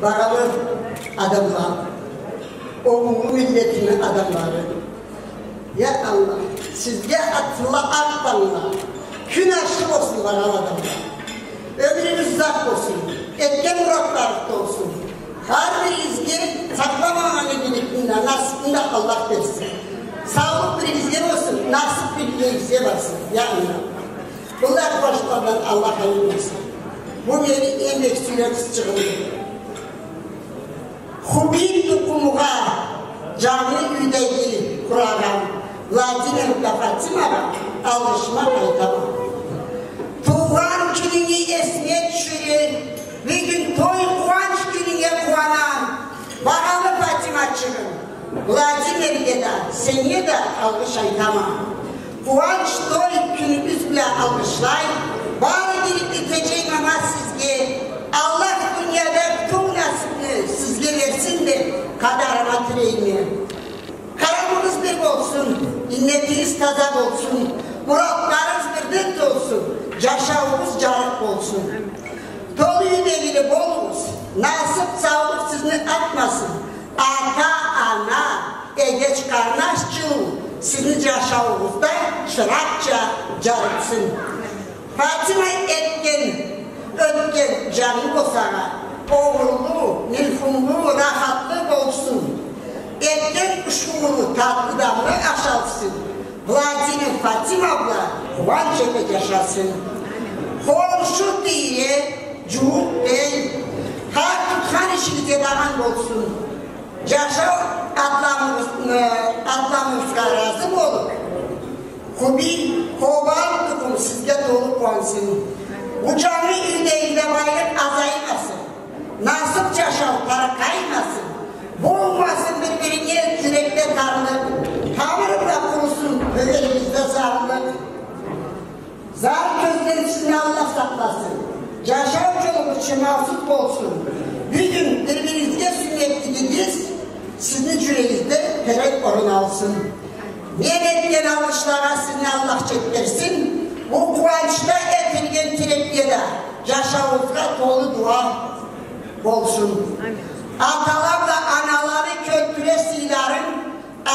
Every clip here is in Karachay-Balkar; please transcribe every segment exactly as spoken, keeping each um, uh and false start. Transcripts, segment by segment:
Багъалы адамла, уллу миллетими адамлары. Я Аллах, сизге атылла акъ тангла, кюн ашхы болсун, багъалы адамла. Ёмюрюгюз узакъ болсун, этген муратларыгъыз толсун. Хар биригизге сакъламагъан игиликни да, насыбны да Аллах берсин. Саулукъ биригизге болсун, насыб биригизге барсын. Я Аллах. Быллай къууанчлардан Аллах айырмасын. Бу мени эм бек сюйген къызчыгъымды. Хубий тукъумгъа, джангы юйдеги къурагъан Владимир бла Фатимагъа алгъышымы айтама. Туугъан кюнюнгю эсиме тюшюрюп, бюгюн той, къууанч кюнюнге къууанам. Багъалы Фатимачыгъым, Владимирге да, сеннге да алгъыш айтама. Къууанч той кюнюгюз бла алгъышлай, бары игиликни тилейме сизге. Аллах дунияда кютюу насыбны сизге берсин деб, къадарыма тилейме. Къараугъуз бир болсун, иннетигиз таза болсун, муратларыгъыз бирден толсун, джашауугъуз джарыкъ болсун. Толу юйдегили болугъуз, насыб, саулукъ сизни атмасын. Ата, ана, эгеч, къарнаш джылыуу сизни джашауугъузда чыракъча джарыкъсын. Фатима этген, ётген джангы босагъа огъурлу, милхумлу, рахатлы болсун. Этген ушхууру татлы-дамлы ашалсын. Владимир Фатима бла къууанч эте джашасын. Хоншу, тийре, джууукъ, бей, хар тутхан ишигизде аман болсун. Джашау атламыгъыз-, э, атламыгъызгъа разы болуб, Хубий, Къобан тукъум сизге толу къууансын. Бу джангы юйдегиде байлыкъ азаймасын. Насыб джашау тарыкъаймасын. Болмасын бир-биринге джюрекле тарлыкъ. Тамыры бла къурусун тёгерегизде зарлыкъ. Зар кёзден сизни Аллах сакъласын. Джашау джолугъуз чырмаусуз болсун. Бюгюн бир-биригизге сюймеклигигиз сизни джюрегигизде терен орун алсын. Мен этген алгъышлагъа сизни Аллах джетдирсин. Бу къууанчда этилген тилекле да джашауугъузгъа толу дуа болсун. Атала бла аналаны кёлтюре сыйларын,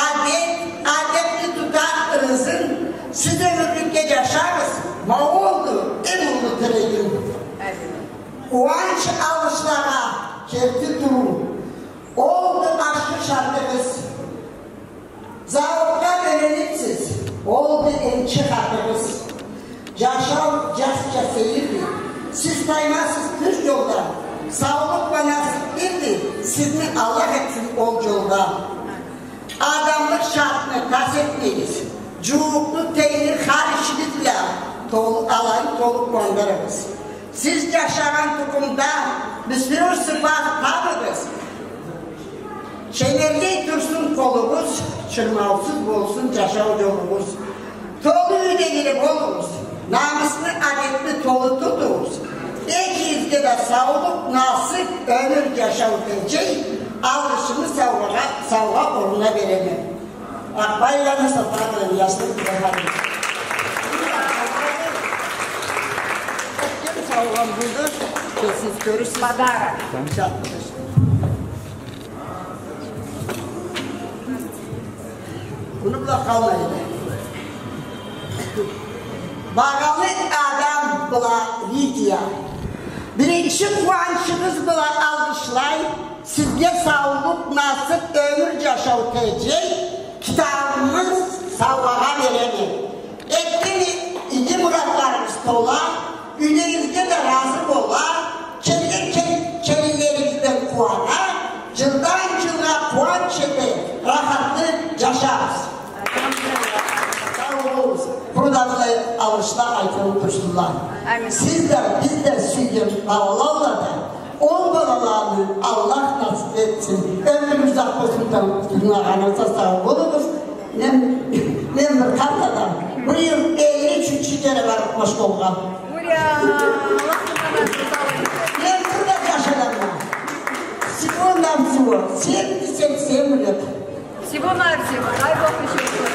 адет, адетни тута ырызын, сиз ёмюрлюкге джашагъыз, ма олду эм уллу тилегим. Къууанч алгъышлагъа керти туруу, олду ашхы шартыгъыз. Зауукъгъа бёленибсиз, олду энчи хатыгъыз. Джашау джазча сейирди, сиз таймасыз тюз джолдан, саулукъ бла насыб бирди, сизни Аллах этсин ол джолда. Адамлыкъ шартны тас этмегиз, джууукъну тенгир хар ишигиз бла толу, аланы толу къууандырыгъыз. Сиз джашагъан тукъумда бир сюрю сыфат табыгъыз. Чемерлей турсун къолугъуз, чырмаусуз болсун джашау джолугъуз. Толу юйдегили болугъуз, намысны, адетни толу тутугъуз. Экигизге да саулукъ, насыб, ёмюр, джашау тилей, алгъышымы саугъа, саугъа орнуна береме. Акъбайланы сатагъан яслы бир хадим. Ким саугъа барды? Сиз кёрюрсюз. Подарок. Муну бла къалмайым. Багъалы Адам бла Лидия. Биринчи къууанчыгъыз бла алгъышлай. Сизге саулукъ, насыб, ёмюр, джашау тилей, китабымы саугъагъа береме. Этген иги муратларыгъыз тола, юйдегигизге да разы бола, келген кел-, келинлеригизден къууана, джылдан джылгъа къууанч эте, рахатлы джашагъыз. Сау болугъуз. Бу да былай алгъышла айтылыб турсунла. Амин. Сиз да, биз да сюйген балалала да, ол балаланы Аллах насыб этсин. Ёмюрюгюз узакъ болсун да, тынгылагъаныгъызгъа сау болугъуз. Мен, мен бир къарт адам. Быйыл элли ючюнчю кере барыб Мошколгъа. Ура! Мен бир да джаш адамма. Всего-навсего семьдесят семь лет. Всего-навсего. Дай Бог ещё.